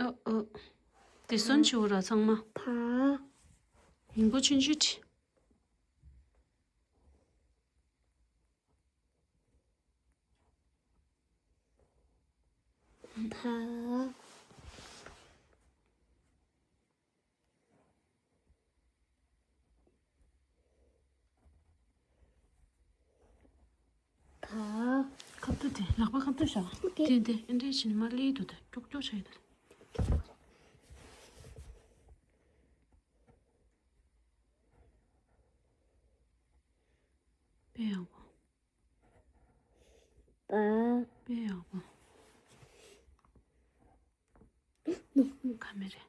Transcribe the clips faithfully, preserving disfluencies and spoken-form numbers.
ཨོ་ཨོ། དེ་སོན་ཆེ་བོ་ར་ཚང་མ། ཕ། ཡིན་གོ་ཆུང་ཆུང་བྲིས། ཕ། ཕ། ཁབ་ཏུ་དེ་ལག་པ་ཁབ་ཏུ་བཞག་ཨོ་ཁེ། དེ་དེ་ཨེ་འདྲས་བྱིན་མ་ལི་དུ་དེ་ཀྱོག་ཀྱོག་བྱ་ཡི་དེ། དཔེ་ཡག་པོ། པ། དཔེ་ཡག་པོ། ཁ་མེ་རེ།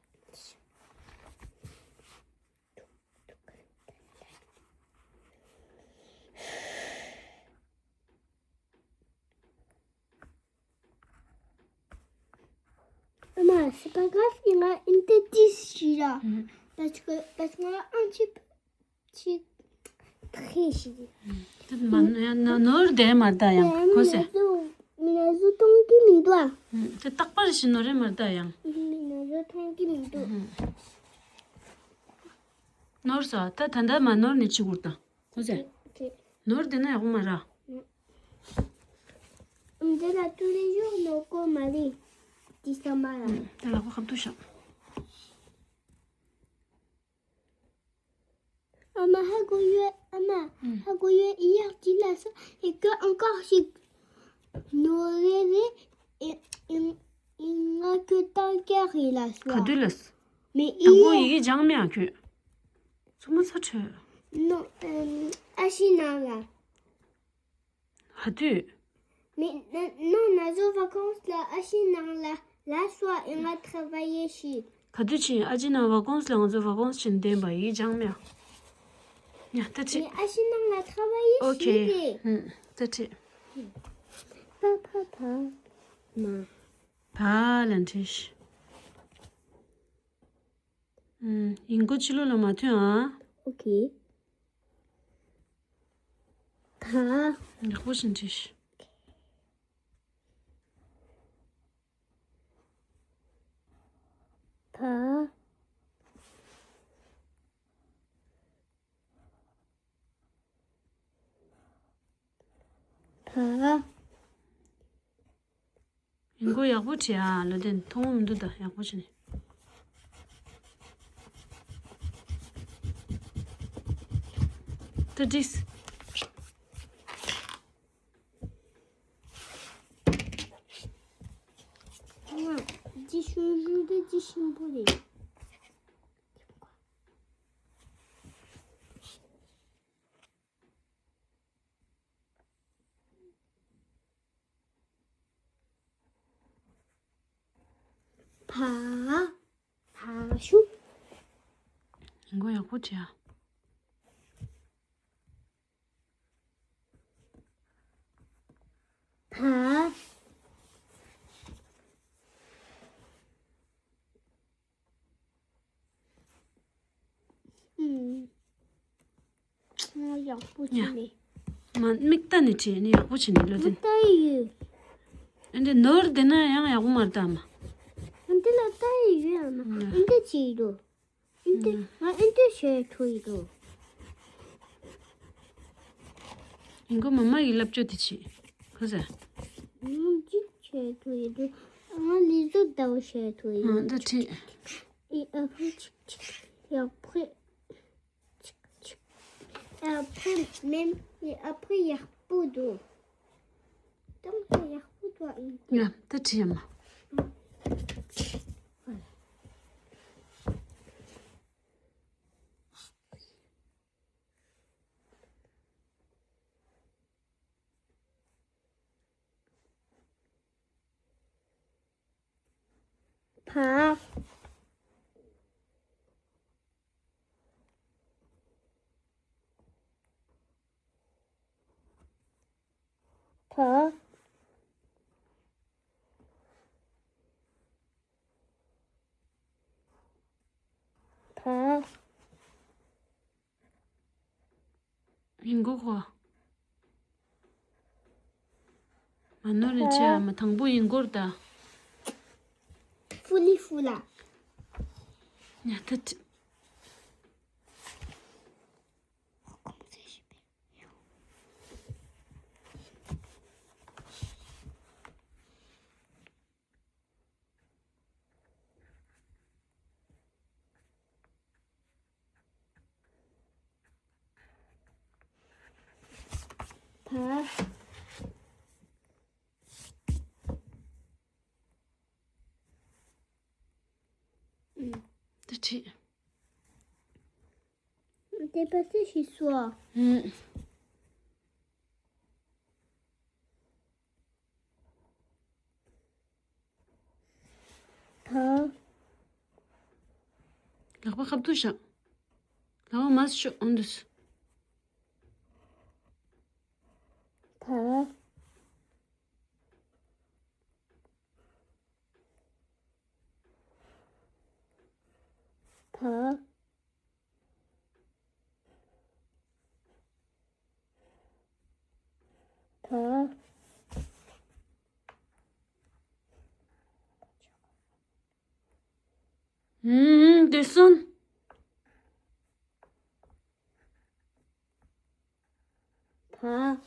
ཨ་མ། སི་པ་ག་སི་ང་ཨིན་ཏེ་ཏིས་ཤི་ར། ཨུམ། ད་ཆུ་ད་ཆུ་ང་ཨང་ཆི། ཅིག་ཐེ་ཤི། དེ་མ་ན་ན་ནོར་དེ་མར་ད་ཡང་ཁོ་སེ། མི་ན་ཟུ་མཐོང་གི་མི་འདུག་ཨ། དེ་རྟག་པར་ཞིག་ནོར་རེ་མར་ད་ཡང་། མི་ན་ཟུ་མཐོང་གི་མི་འདུག་ནོར་སོ་ད་ད་ད་མ་ནོར་ནི་ཅི་གུར་ད་ཁོ་སེ། ནོར་དེ་ན་ཡག་མ་ར། འདི་ལ་ཏུ་རེ་ཡོག་ནོ་ཀོ་མ་རེད། ཏི་ས་མ་ར། ད་ལ་ཁོ་ཁབ་ཏུ་ཤག་ཨ་མ་ཧ་གོ་ཡོད། ཨ་མ། ཧ་གོ་ཡོད། ཡག་ཅི་ལ་སོ། ཧེ་ཀོ་ཨང་ཀག་ཞིག་ནོ་རེ་རེ། ཨེ་ཨེ་ཨེ་ང་ཁྱོད་ཏང་ཀྱག་ཡི་ལ་སོ། ག་དུས་ལ་སོ། མེ་ཨི་དང་པོ་ཡི་གེ་སྦྱང་མེད་ཨ་ཁྱོད། ཚུགས་མ་ཚ་ཁྲོད། ནོ་ཨ་ཤི་ནང་ལ། ཧ་དུས། Mais non, non, on a vacances là, à Chinang là, la soir, on a travaillé chez. ག་དུས་ཕྱིན། ཨ་ཅེ་ནང་ཝ་ཀོང་སི་ལ་ང་ཚོ་ཝ་ཀོང་སི་ཕྱིན་བསྡད་པ་ཡིག་སྦྱང་མེད་ཨ། ཡ་ད་ཁྲིད། Mais à Chinang, on a travaillé chez. ཨོ་ཁེ། ཧུམ་ད་ཁྲིད། Pa, pa, pa. Ma. Pa ལ་ཁྲིད། ཨུམ། ཡིན་གོ་ཕྱི་ལོགས་ལ་མ་ཐོན་ཨ། ཨོ་ཁེ། ད། ཡག་པོ་ཞིག་བྲིས། ད། ད། ཡིན་གོ་ཡག་པོ་བྲིས་ཨ། ལོ་དེ་མཐོང་མི་འདུག་ད་ཡག་པོ་བྱས་ནས། ད་བྲིས། ང་ཅི་ཤུ་ཤུ་དེ་ཅི་ཞིམ་པོ་རེད། ཕ། ཕ་ཤུ། མགོ་ཡག་པོ་བྲིས་ཨ། ཕ། ང་ཡག་པོ་བྱས་ནས། མ་མིག་ལྟ་ནས་བྲིས་ནས་ཡག་པོ་བྱས་ནས་ལོ་དེ། ལྟ་ཡི་ཡོད། ཨ་འདི་ནོར་བསྡད་ན་ཡང་ཡག་པོ་མ་རེད་ད་མ། ཨ་འདི་ལ་ལྟ་ཡི་ཡོད་ཨ་མ། ཨ་འདི་བྱས་ཡི་འདུག་ཨ་འདི་ང་ཨ་འདི་བྱས་ཐུབ་ཡི་འདུག་ཡིན་གོ་མ་མ་ཡི་ལབ་ཅོ་དེ་བྱས། ཁོ་ཟེར། ང་འདི་བྱས་ཐུབ་ཡི་འདུག་ང་ལི་ཟུག་ལྟ་བུ་བྱས་ཐུབ་ཡི་འདུག་ཨ་འདི་བྲིས། ཨི་ཨ་ཕུ་ཆིག་ཆིག་ཡག་པོ། ཨ་ཕུ་མེམ་ཨི་ཨ་ཕུ་ཡག་པོ་འདུག་ཏང་ཏ་ཡག་པོ་འདུག་ཨིན། ཡ་ད་བྲིས་ཡ་མ། ཕ། ཕ། ཕ། ཡིན་གོ་ཁོ། མ་ནོར་རེ་ཆེ་ཨ་མ་དང་པོ་ཡིན་གོ་ར་ད། fully full ལ། ཉ་ཐ་ཏི། ད། འདི་བྲིས། དེ་པ་སེ་ཤི་སོ། ཨུམ། ད། ལག་པ་ཁ་ཐུག་བཞག་ལག་པ་མར་ཤོག་འོང་དུས། ད། ད། ད། ཨུམ། དེ་སོང་། ད།